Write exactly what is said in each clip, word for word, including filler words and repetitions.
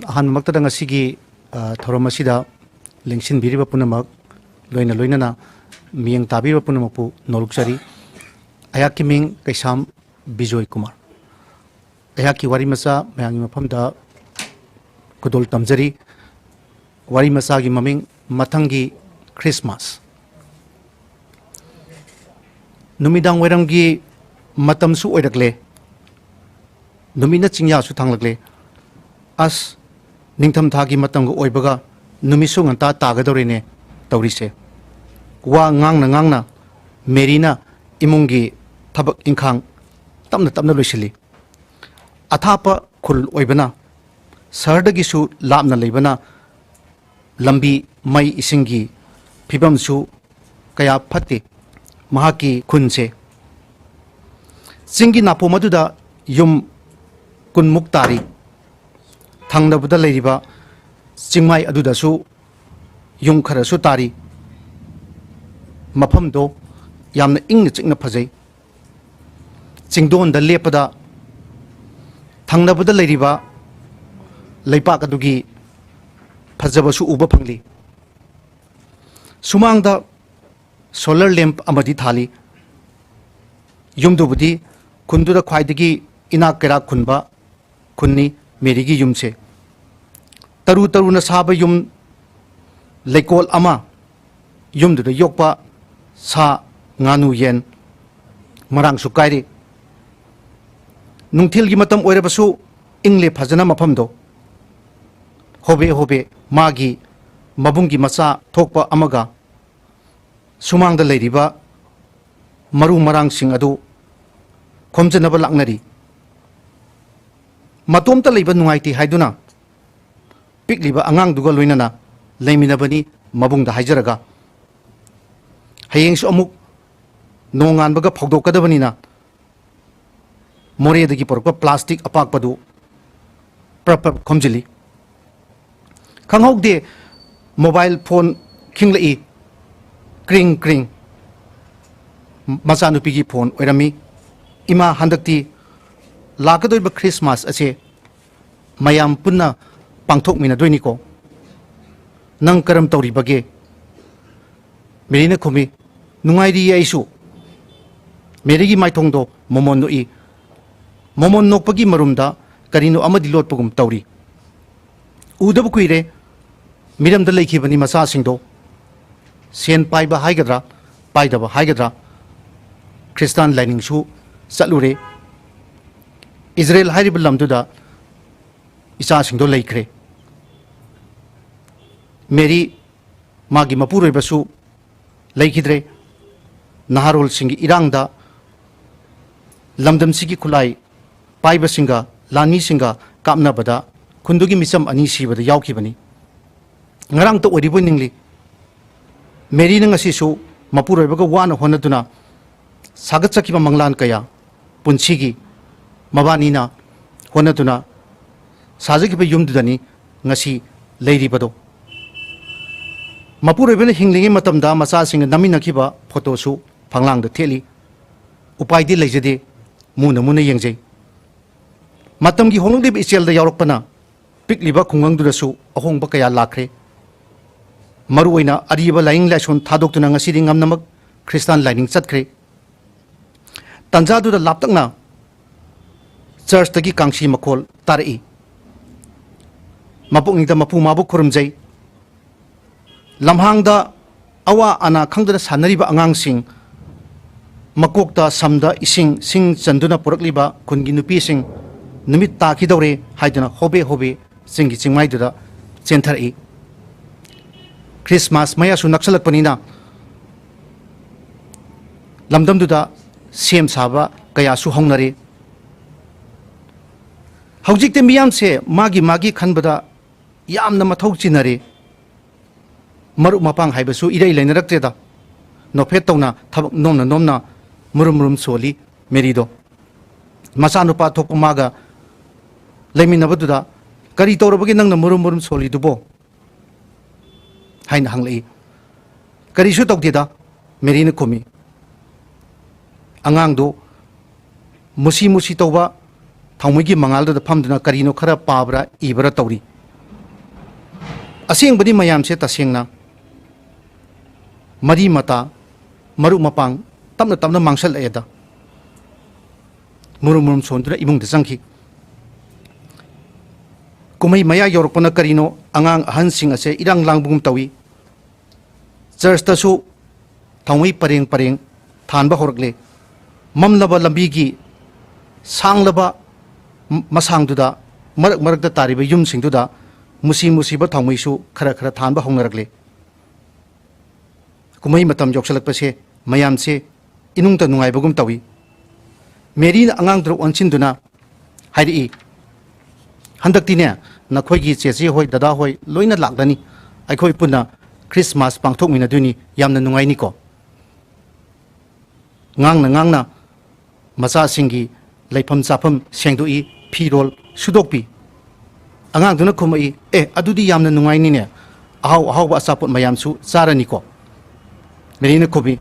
ꯑꯍꯥꯟꯕꯃꯛꯇꯗ ꯉꯁꯤꯒꯤ, ꯑ, ꯊꯧꯔꯝ ꯑꯁꯤꯗ ꯂꯦꯡꯁꯤꯟꯕꯤꯔꯤꯕ ꯄꯨꯝꯅꯃꯛ, ꯂꯣꯏꯅ ꯂꯣꯏꯅꯅ ꯃꯤꯠꯌꯦꯡ ꯇꯥꯕꯤꯔꯤꯕ ꯄꯨꯝꯅꯃꯛꯄꯨ ꯅꯣꯂꯨꯛꯆꯔꯤ꯫ ꯑꯩꯍꯥꯛꯀꯤ ꯃꯤꯡ ꯀꯩꯁꯥꯝ ꯕꯤꯖꯣꯏ ꯀꯨꯃꯥꯔ꯫ ꯑꯩꯍꯥꯛꯀꯤ ꯋꯥꯔꯤ ꯃꯆꯥ ꯃꯌꯥꯝꯒꯤ ꯃꯐꯝꯗ ꯈꯨꯗꯣꯜ ꯇꯝꯖꯔꯤ꯫ ꯋꯥꯔꯤ ꯃꯆꯥꯒꯤ ꯃꯃꯤꯡ: ꯃꯊꯪꯒꯤ ꯈ꯭ꯔꯤꯁꯃꯥꯁ꯫ ꯅꯨꯃꯤꯗꯥꯡ ꯋꯥꯏꯔꯝꯒꯤ ꯃꯇꯝꯁꯨ ꯑꯣꯏꯔꯛꯂꯦ, ꯅꯨꯃꯤꯠꯅ ꯆꯤꯡꯌꯥꯁꯨ ꯊꯥꯡꯂꯛꯂꯦ꯫ ꯑꯁ, ꯅꯤꯡꯊꯝꯊꯥꯒꯤ ꯃꯇꯝꯒ ꯑꯣꯏꯕꯒ ꯅꯨꯃꯤꯠꯁꯨ ꯉꯟꯇꯥ ꯇꯥꯒꯗꯧꯔꯦꯅꯦ ꯇꯧꯔꯤꯁꯦ꯫ ꯋꯥ ꯉꯥꯡꯅ ꯉꯥꯡꯅ ꯃꯦꯔꯤꯅ ꯏꯃꯨꯡꯒꯤ ꯊꯕꯛ ꯏꯪꯈꯥꯡ ꯇꯞꯅ ꯇꯞꯅ ꯂꯣꯏꯁꯤꯜꯂꯤ꯫ ꯑꯊꯥꯞꯄ ꯈꯨꯜ ꯑꯣꯏꯕꯅ, ꯁꯍꯔꯗꯒꯤꯁꯨ ꯂꯥꯞꯅ ꯂꯩꯕꯅ, ꯂꯝꯕꯤ, ꯃꯩ, ꯏꯁꯤꯡꯒꯤ ꯐꯤꯕꯝꯁꯨ ꯀꯌꯥ ꯐꯠꯇꯦ ꯃꯍꯥꯛꯀꯤ ꯈꯨꯟꯁꯦ꯫ ꯆꯤꯡꯒꯤ ꯅꯥꯄꯣꯝ ꯑꯗꯨꯗ ꯌꯨꯝ ꯀꯨꯟꯃꯨꯛ ꯇꯥꯔꯤ꯫ ꯊꯪꯅꯕꯗ ꯂꯩꯔꯤꯕ ꯆꯤꯡꯃꯥꯏ ꯑꯗꯨꯗꯁꯨ ꯌꯨꯝ ꯈꯔꯁꯨ ꯇꯥꯔꯤ꯫ ꯃꯐꯝꯗꯣ ꯌꯥꯝꯅ ꯏꯪꯅ ꯆꯤꯛꯅ ꯐꯖꯩ꯫ ꯆꯤꯡꯗꯣꯟꯗ ꯂꯦꯞꯄꯗ ꯊꯪꯅꯕꯗ ꯂꯩꯔꯤꯕ ꯂꯩꯄꯥꯛ ꯑꯗꯨꯒꯤ ꯐꯖꯕꯁꯨ ꯎꯕ ꯐꯪꯂꯤ꯫ ꯁꯨꯃꯥꯡꯗ solar lamp ꯑꯃꯗꯤ ꯊꯥꯜꯂꯤ꯫ ꯌꯨꯝꯗꯨꯕꯨꯗꯤ ꯈꯨꯟꯗꯨꯗ ꯈ꯭ꯋꯥꯏꯗꯒꯤ ꯏꯅꯥꯛ ꯀꯩꯔꯥꯛ ꯈꯨꯟꯕ ꯈꯨꯟꯅꯤ ꯃꯦꯔꯤꯒꯤ ꯌꯨꯝꯁꯦ꯫ ꯇꯔꯨ ꯇꯔꯨꯅ ꯁꯥꯕ ꯌꯨꯝ, ꯂꯩꯀꯣꯜ ꯑꯃ, ꯌꯨꯝꯗꯨꯗ ꯌꯣꯛꯄ ꯁꯥ, ꯉꯥꯅꯨ, ꯌꯦꯟ ꯃꯔꯥꯡꯁꯨ ꯀꯥꯏꯔꯤ꯫ ꯅꯨꯡꯊꯤꯜꯒꯤ ꯃꯇꯝ ꯑꯣꯏꯔꯕꯁꯨ ꯏꯪꯂꯦ ꯐꯖꯅ ꯃꯐꯝꯗꯣ꯫ ꯍꯣꯕꯦ ꯍꯣꯕꯦ ꯃꯥꯒꯤ ꯃꯕꯨꯡꯒꯤ ꯃꯆꯥ ꯊꯣꯛꯄ ꯑꯃꯒ ꯁꯨꯃꯥꯡꯗ ꯂꯩꯔꯤꯕ ꯃꯔꯨ ꯃꯔꯥꯡꯁꯤꯡ ꯑꯗꯨ ꯈꯣꯝꯖꯅꯕ ꯂꯥꯛꯅꯔꯤ꯫ ꯃꯇꯣꯝꯇ ꯂꯩꯕ ꯅꯨꯡꯉꯥꯏꯇꯦ ꯍꯥꯏꯗꯨꯅ ꯄꯤꯛꯂꯤꯕ ꯑꯉꯥꯡꯗꯨꯒ ꯂꯣꯏꯅꯅ ꯂꯩꯃꯤꯟꯅꯕꯅꯤ ꯃꯕꯨꯡꯗ ꯍꯥꯏꯖꯔꯒ꯫ ꯍꯌꯦꯡꯁꯨ ꯑꯃꯨꯛ ꯅꯣꯡꯉꯥꯟꯕꯒ ꯐꯧꯗꯣꯛꯀꯗꯕꯅꯤꯅ ꯃꯣꯔꯦꯗꯒꯤ ꯄꯨꯔꯛꯄ plastic ꯑꯄꯥꯛꯄꯗꯨ ꯄ꯭ꯔꯞ ꯄ꯭ꯔꯞ ꯈꯣꯝꯖꯤꯜꯂꯤ꯫ ꯈꯪꯍꯧꯗꯦ, mobile phone ꯈꯤꯡꯂꯛꯏ, ꯀ꯭ꯔꯤꯡ ꯀ꯭ꯔꯤꯡ꯫ ꯃꯆꯥꯅꯨꯄꯤꯒꯤ phone ꯑꯣꯏꯔꯝꯃꯤ꯫ "ꯏꯃꯥ, ꯍꯟꯗꯛꯇꯤ ꯂꯥꯛꯀꯗꯧꯔꯤꯕ ꯈ꯭ꯔꯤꯁꯃꯥꯁ ꯑꯁꯦ ꯃꯌꯥꯝ ꯄꯨꯟꯅ ꯄꯥꯡꯊꯣꯛꯃꯤꯟꯅꯗꯣꯏꯅꯤꯀꯣ꯫ ꯅꯪ ꯀꯔꯝ ꯇꯧꯔꯤꯕꯒꯦ?" ꯃꯦꯔꯤꯅ ꯈꯨꯝꯃꯤ, "ꯅꯨꯡꯉꯥꯏꯔꯤꯌꯦ ꯑꯩꯁꯨ꯫" ꯃꯦꯔꯤꯒꯤ ꯃꯥꯏꯊꯣꯡꯗꯣ ꯃꯣꯃꯣꯟ ꯅꯣꯛꯏ꯫ ꯃꯣꯃꯣꯟ ꯅꯣꯛꯄꯒꯤ ꯃꯔꯨꯝꯗ ꯀꯔꯤꯅꯣ ꯑꯃꯗꯤ ꯂꯣꯠꯄꯒꯨꯝ ꯇꯧꯔꯤ꯫ ꯎꯗꯕ ꯀꯨꯏꯔꯦ꯫ ꯃꯤꯔꯝꯗ ꯂꯩꯈꯤꯕꯅꯤ ꯃꯆꯥꯁꯤꯡꯗꯣ꯫ ꯁꯦꯟ ꯄꯥꯏꯕ ꯍꯥꯏꯒꯗ꯭ꯔꯥ, ꯄꯥꯏꯗꯕ ꯍꯥꯏꯒꯗ꯭ꯔꯥ, ꯈ꯭ꯔꯤꯁꯇꯥꯟ ꯂꯥꯏꯅꯤꯡꯁꯨ ꯆꯠꯂꯨꯔꯦ꯫ ꯏꯖꯔꯦꯜ ꯍꯥꯏꯔꯤꯕ ꯂꯝꯗꯨꯗ ꯏꯆꯥꯁꯤꯡꯗꯣ ꯂꯩꯈ꯭ꯔꯦ꯫ ꯃꯦꯔꯤ, ꯃꯥꯒꯤ ꯃꯄꯨꯔꯣꯏꯕꯁꯨ ꯂꯩꯈꯤꯗ꯭ꯔꯦ꯫ ꯅꯍꯥꯔꯣꯜꯁꯤꯡꯒꯤ ꯏꯔꯥꯡꯗ ꯂꯝꯗꯝꯁꯤꯒꯤ ꯈꯨꯠꯂꯥꯏ ꯄꯥꯏꯕꯁꯤꯡꯒ ꯂꯥꯟꯃꯤꯁꯤꯡꯒ ꯀꯥꯞꯅꯕꯗ ꯈꯨꯟꯗꯨꯒꯤ ꯃꯤꯆꯝ ꯑꯅꯤ ꯁꯤꯕꯗ ꯌꯥꯎꯈꯤꯕꯅꯤ꯫ ꯉꯔꯥꯡꯇ ꯑꯣꯏꯔꯤꯕꯣꯏ ꯅꯤꯡꯂꯤ꯫ ꯃꯦꯔꯤꯅ ꯉꯁꯤꯁꯨ ꯃꯄꯨꯔꯣꯏꯕꯒ ꯋꯥꯅ ꯍꯣꯠꯅꯗꯨꯅ ꯁꯥꯒꯠꯆꯈꯤꯕ ꯃꯪꯂꯥꯟ ꯀꯌꯥ, ꯄꯨꯟꯁꯤꯒꯤ ꯃꯕꯥꯅꯤꯅ ꯍꯣꯠꯅꯗꯨꯅ ꯁꯥꯖꯈꯤꯕ ꯌꯨꯝꯗꯨꯗꯅꯤ ꯉꯁꯤ ꯂꯩꯔꯤꯕꯗꯣ꯫ ꯃꯄꯨꯔꯣꯏꯕꯅ ꯍꯤꯡꯂꯤꯉꯩ ꯃꯇꯝꯗ ꯃꯆꯥꯁꯤꯡꯒ ꯅꯝꯃꯤꯟꯅꯈꯤꯕ ꯐꯣꯇꯣꯁꯨ ꯐꯪꯂꯥꯡꯗ ꯊꯦꯠꯂꯤ꯫ ꯎꯄꯥꯏꯗꯤ ꯂꯩꯖꯗꯦ, ꯃꯨꯅ ꯃꯨꯅ ꯌꯦꯡꯖꯩ꯫ ꯃꯇꯝꯒꯤ ꯍꯣꯡꯂꯛꯂꯤꯕ ꯏꯆꯦꯜꯗ ꯌꯥꯎꯔꯛꯄꯅ ꯄꯤꯛꯂꯤꯕ ꯈꯨꯡꯒꯪꯗꯨꯗꯁꯨ ꯑꯍꯣꯡꯕ ꯀꯌꯥ ꯂꯥꯛꯈ꯭ꯔꯦ꯫ ꯃꯔꯨꯑꯣꯏꯅ ꯑꯔꯤꯕ ꯂꯥꯏꯅꯤꯡ ꯂꯥꯏꯁꯣꯟ ꯊꯥꯗꯣꯛꯇꯨꯅ ꯉꯁꯤꯗꯤ ꯉꯝꯅꯃꯛ ꯈ꯭ꯔꯤꯁꯇꯥꯟ ꯂꯥꯏꯅꯤꯡ ꯆꯠꯈ꯭ꯔꯦ꯫ ꯇꯥꯟꯖꯥꯗꯨꯗ ꯂꯥꯞꯇꯛꯅ ꯆꯔꯆꯇꯒꯤ ꯀꯥꯡꯁꯤ ꯃꯈꯣꯜ ꯇꯥꯔꯛꯏ꯫ ꯃꯄꯨꯛꯅꯤꯡꯗ ꯃꯄꯨ ꯃꯥꯕꯨ ꯈꯨꯔꯨꯝꯖꯩ꯫ ꯂꯝꯍꯥꯡꯗ ꯑꯋꯥ ꯑꯅꯥ ꯈꯪꯗꯅ ꯁꯥꯟꯅꯔꯤꯕ ꯑꯉꯥꯡꯁꯤꯡ, ꯃꯀꯣꯛꯇ ꯁꯝꯗ ꯏꯁꯤꯡ, ꯁꯤꯡ ꯆꯟꯗꯨꯅ ꯄꯨꯔꯛꯂꯤꯕ ꯈꯨꯟꯒꯤ ꯅꯨꯄꯤꯁꯤꯡ, ꯅꯨꯃꯤꯠ ꯇꯥꯈꯤꯗꯧꯔꯦ ꯍꯥꯏꯗꯨꯅ ꯍꯣꯕꯦ ꯍꯣꯕꯦ ꯆꯤꯡꯒꯤ ꯆꯤꯡꯃꯥꯏꯗꯨꯗ ꯆꯦꯟꯊꯔꯛꯏ꯫ ꯈ꯭ꯔꯤꯁꯃꯥꯁ ꯃꯌꯥꯁꯨ ꯅꯛꯁꯜꯂꯛꯄꯅꯤꯅ ꯂꯝꯗꯝꯗꯨꯗ ꯁꯦꯝ ꯁꯥꯕ ꯀꯌꯥꯁꯨ ꯍꯧꯅꯔꯦ꯫ ꯍꯧꯖꯤꯛꯇꯤ ꯃꯤꯌꯥꯝꯁꯦ ꯃꯥꯒꯤ ꯃꯥꯒꯤ ꯈꯟꯕꯗ ꯌꯥꯝꯅ ꯃꯊꯧ ꯆꯤꯟꯅꯔꯦ꯫ ꯃꯔꯨꯞ ꯃꯄꯥꯡ ꯍꯥꯏꯕꯁꯨ ꯏꯔꯩ ꯂꯩꯅꯔꯛꯇ꯭ꯔꯦꯗ꯫ ꯅꯣꯐꯦꯠ ꯇꯧꯅ ꯊꯕꯛ ꯅꯣꯝꯅ ꯅꯣꯝꯅ ꯃꯨꯔꯨꯝ ꯃꯨꯔꯨꯝ ꯁꯣꯜꯂꯤ ꯃꯦꯔꯤꯗꯣ꯫ ꯃꯆꯥꯅꯨꯄꯥ ꯊꯣꯛꯄ ꯃꯥꯒ ꯂꯩꯃꯤꯟꯅꯕꯗꯨꯗ, "ꯀꯔꯤ ꯇꯧꯔꯕꯒꯦ ꯅꯪꯅ ꯃꯨꯔꯨꯝ ꯃꯨꯔꯨꯝ ꯁꯣꯜꯂꯤꯗꯨꯕꯣ?" ꯍꯥꯏꯅ ꯍꯪꯂꯛꯏ꯫ "ꯀꯔꯤꯁꯨ ꯇꯧꯗꯦꯗ," ꯃꯦꯔꯤꯅ ꯈꯨꯝꯃꯤ꯫ ꯑꯉꯥꯡꯗꯨ ꯃꯨꯁꯤ ꯃꯨꯁꯤ ꯇꯧꯕ ꯊꯥꯎꯃꯩꯒꯤ ꯃꯉꯥꯜꯗꯨꯗ ꯐꯝꯗꯨꯅ ꯀꯔꯤꯅꯣ ꯈꯔ ꯄꯥꯕ꯭ꯔꯥ ꯏꯕ꯭ꯔꯥ ꯇꯧꯔꯤ꯫ ꯑꯁꯦꯡꯕꯗꯤ ꯃꯌꯥꯝꯁꯦ ꯇꯁꯦꯡꯅ ꯃꯔꯤ ꯃꯇꯥ, ꯃꯔꯨꯞ ꯃꯄꯥꯡ ꯇꯞꯅ ꯇꯞꯅ ꯃꯥꯡꯁꯜꯂꯛꯑꯦꯗ꯫ ꯃꯨꯔꯨꯝ ꯃꯨꯔꯨꯝ ꯁꯣꯟꯗꯨꯅ ꯏꯃꯨꯡꯗ ꯆꯪꯈꯤ꯫ ꯀꯨꯝꯍꯩ ꯃꯌꯥ ꯌꯧꯔꯛꯄꯅ ꯀꯔꯤꯅꯣ, ꯑꯉꯥꯡ ꯑꯍꯟꯁꯤꯡ ꯑꯁꯦ ꯏꯔꯥꯡ ꯂꯥꯡꯕꯒꯨꯝ ꯇꯧꯏ꯫ ꯆꯔꯆꯇꯁꯨ ꯊꯥꯎꯃꯩ ꯄꯔꯦꯡ ꯄꯔꯦꯡ ꯊꯥꯟꯕ ꯍꯧꯔꯛꯂꯦ꯫ ꯃꯝꯂꯕ ꯂꯝꯕꯤꯒꯤ ꯁꯥꯡꯂꯕ ꯃ-, ꯃꯁꯥꯡꯗꯨꯗ, ꯃꯔꯛ ꯃꯔꯛꯇ ꯇꯥꯔꯤꯕ ꯌꯨꯝꯁꯤꯡꯗꯨꯗ ꯃꯨꯁꯤ ꯃꯨꯁꯤꯕ ꯊꯥꯎꯃꯩꯁꯨ ꯈꯔ ꯈꯔ ꯊꯥꯟꯕ ꯍꯧꯅꯔꯛꯂꯦ꯫ ꯀꯨꯝꯍꯩ ꯃꯇꯝ ꯌꯧꯁꯤꯜꯂꯛꯄꯁꯦ ꯃꯌꯥꯝꯁꯦ ꯏꯅꯨꯡꯇ ꯅꯨꯡꯉꯥꯏꯕꯒꯨꯝ ꯇꯧꯏ꯫ ꯃꯦꯔꯤꯅ ꯑꯉꯥꯡꯗꯨꯗ ꯑꯣꯟꯁꯤꯟꯗꯨꯅ ꯍꯥꯏꯔꯛꯏ, "ꯍꯟꯗꯛꯇꯤꯅꯦ, ꯅꯈꯣꯏꯒꯤ ꯆꯦꯆꯦ ꯍꯣꯏ, ꯗꯗꯥ ꯍꯣꯏ ꯂꯣꯏꯅ ꯂꯥꯛꯂꯅꯤ꯫ ꯑꯩꯈꯣꯏ ꯄꯨꯟꯅ ꯈ꯭ꯔꯤꯁꯃꯥꯁ ꯄꯥꯡꯊꯣꯛꯃꯤꯟꯅꯗꯣꯏꯅꯤ꯫ ꯌꯥꯝꯅ ꯅꯨꯡꯉꯥꯏꯅꯤꯀꯣ?" ꯉꯥꯡꯅ ꯉꯥꯡꯅ ꯃꯆꯥꯁꯤꯡꯒꯤ ꯂꯩꯐꯝ ꯆꯥꯐꯝ ꯁꯦꯡꯗꯣꯛꯏ, ꯐꯤꯔꯣꯜ ꯁꯨꯗꯣꯛꯄꯤ꯫ ꯑꯉꯥꯡꯗꯨꯅ ꯈꯨꯝꯃꯛꯏ, "ꯑꯦ, ꯑꯗꯨꯗꯤ ꯌꯥꯝꯅ ꯅꯨꯡꯉꯥꯏꯅꯤꯅꯦ, ꯑꯍꯥꯎ ꯑꯍꯥꯎꯕ ꯑꯆꯥꯄꯣꯠ ꯃꯌꯥꯝꯁꯨ ꯆꯥꯔꯅꯤꯀꯣ?" ꯃꯦꯔꯤꯅ ꯈꯨꯝꯃꯤ,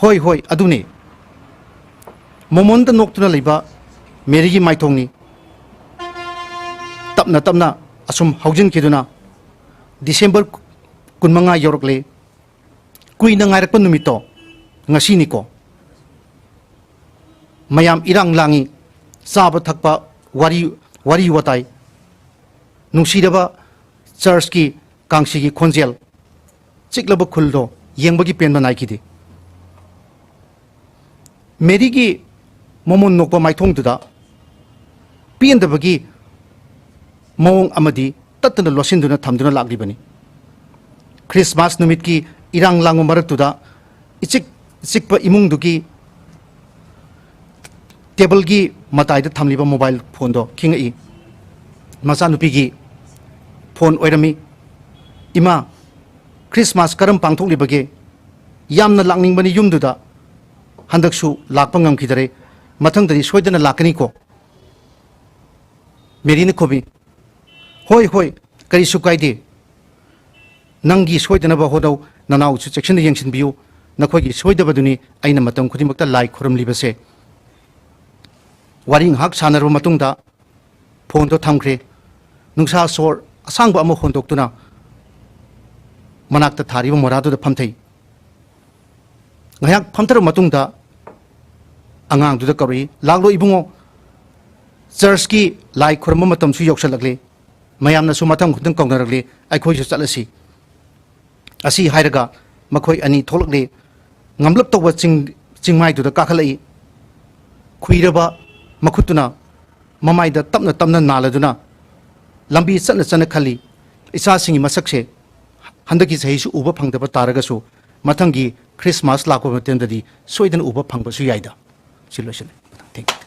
"ꯍꯣꯏ, ꯍꯣꯏ, ꯑꯗꯨꯅꯦ꯫" ꯃꯣꯃꯣꯟꯗ ꯅꯣꯛꯇꯨꯅ ꯂꯩꯕ ꯃꯦꯔꯤꯒꯤ ꯃꯥꯏꯊꯣꯡꯅꯤ ꯇꯞꯅ ꯇꯞꯅ ꯑꯁꯨꯝ ꯍꯧꯖꯤꯟꯈꯤꯗꯨꯅ ꯗꯤꯁꯦꯝꯕꯔ ꯀꯨꯟꯃꯉꯥ ꯌꯧꯔꯛꯂꯦ꯫ ꯀꯨꯏꯅ ꯉꯥꯏꯔꯛꯄ ꯅꯨꯃꯤꯠꯇꯣ ꯉꯁꯤꯅꯤꯀꯣ꯫ ꯃꯌꯥꯝ ꯏꯔꯥꯡ ꯂꯥꯡꯉꯤ, ꯆꯥꯕ ꯊꯛꯄ, ꯋꯥꯔꯤ, ꯋꯥꯔꯤ ꯋꯥꯇꯥꯏ꯫ ꯅꯨꯡꯁꯤꯔꯕ ꯆꯔꯆꯀꯤ ꯀꯥꯡꯁꯤꯒꯤ ꯈꯣꯟꯖꯦꯜ, ꯆꯤꯛꯂꯕ ꯈꯨꯜꯗꯣ ꯌꯦꯡꯕꯒꯤ ꯄꯦꯟꯕ ꯅꯥꯏꯈꯤꯗꯦ꯫ ꯃꯦꯔꯤꯒꯤ ꯃꯃꯣꯟ ꯅꯣꯛꯄ ꯃꯥꯏꯊꯣꯡꯗꯨꯗ ꯄꯦꯟꯗꯕꯒꯤ ꯃꯑꯣꯡ ꯑꯃꯗꯤ ꯇꯠꯇꯅ ꯂꯣꯠꯁꯤꯟꯗꯨꯅ ꯊꯝꯗꯨꯅ ꯂꯥꯛꯂꯤꯕꯅꯤ꯫ ꯈ꯭ꯔꯤꯁꯃꯥꯁ ꯅꯨꯃꯤꯠꯀꯤ ꯏꯔꯥꯡ ꯂꯥꯡꯕ ꯃꯔꯛꯇꯨꯗ ꯏꯆꯤꯛ ꯆꯤꯛꯄ ꯏꯃꯨꯡꯗꯨꯒꯤ ꯇꯦꯕꯜꯒꯤ ꯃꯇꯥꯏꯗ ꯊꯝꯂꯤꯕ ꯃꯣꯕꯥꯏꯜ ꯐꯣꯟꯗꯣ ꯈꯤꯡꯉꯛꯏ꯫ ꯃꯆꯥꯅꯨꯄꯤꯒꯤ ꯐꯣꯟ ꯑꯣꯏꯔꯝꯃꯤ꯫ "ꯏꯃꯥ, ꯈ꯭ꯔꯤꯁꯃꯥꯁ ꯀꯔꯝ ꯄꯥꯡꯊꯣꯛꯂꯤꯕꯒꯦ? ꯌꯥꯝꯅ ꯂꯥꯛꯅꯤꯡꯕꯅꯤ ꯌꯨꯝꯗꯨꯗ꯫ ꯍꯟꯗꯛꯁꯨ ꯂꯥꯛꯄ ꯉꯝꯈꯤꯗꯔꯦ꯫ ꯃꯊꯪꯗꯗꯤ ꯁꯣꯏꯗꯅ ꯂꯥꯛꯀꯅꯤꯀꯣ?" ꯃꯦꯔꯤꯅ ꯈꯨꯝꯃꯤ, "ꯍꯣꯏ, ꯍꯣꯏ, ꯀꯔꯤꯁꯨ ꯀꯥꯏꯗꯦ꯫ ꯅꯪꯒꯤ ꯁꯣꯏꯗꯅꯕ ꯍꯣꯠꯅꯧ, ꯅꯅꯥꯎꯁꯨ ꯆꯦꯛꯁꯤꯟꯅ ꯌꯦꯡꯁꯤꯟꯕꯤꯌꯨ꯫ ꯅꯈꯣꯏꯒꯤ ꯁꯣꯏꯗꯕꯗꯨꯅꯤ ꯑꯩꯅ ꯃꯇꯝ ꯈꯨꯗꯤꯡꯃꯛꯇ ꯂꯥꯏ ꯈꯨꯔꯨꯝꯂꯤꯕꯁꯦ꯫" ꯋꯥꯔꯤ ꯉꯥꯏꯍꯥꯛ ꯁꯥꯟꯅꯔꯕ ꯃꯇꯨꯡꯗ ꯐꯣꯟꯗꯣ ꯊꯝꯈ꯭ꯔꯦ꯫ ꯅꯨꯡꯁꯥ ꯁꯣꯔ ꯑꯁꯥꯡꯕ ꯑꯃ ꯍꯣꯟꯗꯣꯛꯇꯨꯅ ꯃꯅꯥꯛꯇ ꯊꯥꯔꯤꯕ ꯃꯣꯔꯥꯗꯨꯗ ꯐꯝꯊꯩ꯫ ꯉꯥꯏꯍꯥꯛ ꯐꯝꯊꯔꯕ ꯃꯇꯨꯡꯗ ꯑꯉꯥꯡꯗꯨꯗ ꯀꯧꯔꯛꯏ, "ꯂꯥꯛꯂꯣ ꯏꯕꯨꯡꯉꯣ, ꯆꯔꯆꯀꯤ ꯂꯥꯏ ꯈꯨꯔꯨꯝꯕ ꯃꯇꯝꯁꯨ ꯌꯧꯁꯜꯂꯛꯂꯦ, ꯃꯌꯥꯝꯅꯁꯨ ꯃꯊꯪ ꯃꯊꯪ ꯀꯧꯅꯔꯛꯂꯦ, ꯑꯩꯈꯣꯏꯁꯨ ꯆꯠꯂꯁꯤ"꯫ ꯑꯁꯤ ꯍꯥꯏꯔꯒ ꯃꯈꯣꯏ ꯑꯅꯤ ꯊꯣꯛꯂꯛꯂꯦ꯫ ꯉꯝꯂꯞ ꯇꯧꯕ ꯆꯤꯡ, ꯆꯤꯡꯃꯥꯏꯗꯨꯗ ꯀꯥꯈꯠꯂꯛꯏ꯫ ꯈꯨꯏꯔꯕ ꯃꯈꯨꯠꯇꯨꯅ ꯃꯃꯥꯏꯗ ꯇꯞꯅ ꯇꯞꯅ ꯅꯥꯜꯂꯗꯨꯅ ꯂꯝꯕꯤ ꯆꯠꯅ ꯆꯠꯅ ꯈꯜꯂꯤ, "ꯏꯆꯥꯁꯤꯡꯒꯤ ꯃꯁꯛꯁꯦ ꯍꯟꯗꯛꯀꯤ ꯆꯍꯤꯁꯨ ꯎꯕ ꯐꯪꯗꯕ ꯇꯥꯔꯒꯁꯨ ꯃꯊꯪꯒꯤ ꯈ꯭ꯔꯤꯁꯃꯥꯁ ꯂꯥꯛꯄ ꯃꯇꯝꯗꯗꯤ ꯁꯣꯏꯗꯅ ꯎꯕ ꯐꯪꯕꯁꯨ ꯌꯥꯏꯗ"꯫ ꯁꯤ ꯂꯣꯏꯁꯤꯜꯂꯦ꯫ ꯃꯊꯪ, thank you꯫